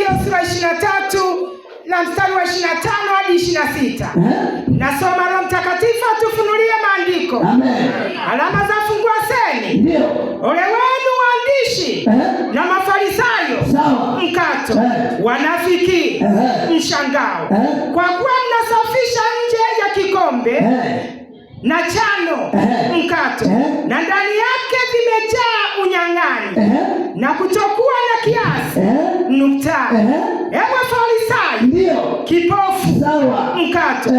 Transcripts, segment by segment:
Mathayo sura 23 na mstari wa 25 hadi 26. Nasoma, Roho Mtakatifu atufunulie maandiko. Amen. Alama za fungua seni. Ndio. Ole wenu waandishi na Mafarisayo, Sawa. mkato, wanafiki, mshangao, kwa kuwa mnasafisha nje ya kikombe na chano, mkato, na ndani yake vimejaa unyang'anyi na kutokuwa na kiasi, nukta. Ewe Farisayo kipofu, Sawa. mkato,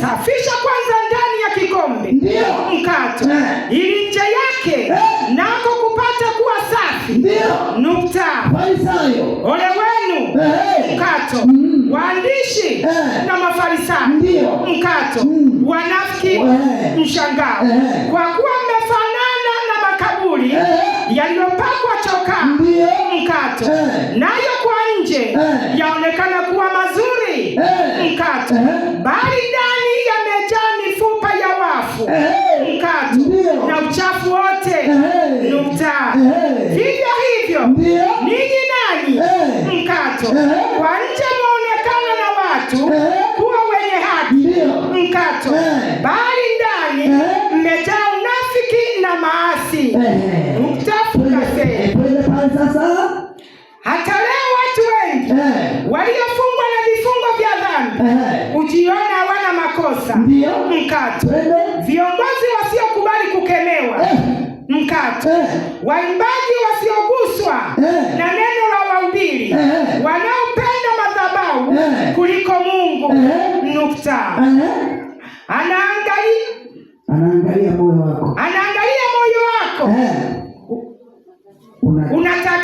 safisha kwanza ndani ya kikombe, mkato, ili nje yake nako kupata kuwa safi, nukta. Farisayo. Ole wenu, mkato, waandishi na Mafarisayo, mkato, wanafiki, mshangao, kwa kuwa mmefanana na makaburi yaliyopakwa chokaa, mkato, nayo kwa nje yaonekana kuwa mazuri, mkato, bali ndani yamejaa mifupa ya wafu, mkato, na uchafu wote, nukta. Vivyo hivyo ninyi nanyi, mkato, kwa nje mwaonekana na watu kuwa wenye haki, mkato, bali ndani mmejaa unafiki na maasi, nukta. Fukase. Twende pale sasa. Hata leo watu wengi waliofungwa na vifungo vya dhambi hujiona hawana makosa, mkato, Twende. Viongozi wasiokubali kukemewa, mkato, waimbaji wasioguswa na neno la wahubiri, wanaopenda madhabahu kuliko Mungu, nukta. Anaangalia Anaangalia moyo wako. Anaangalia moyo wako. Unatakiwa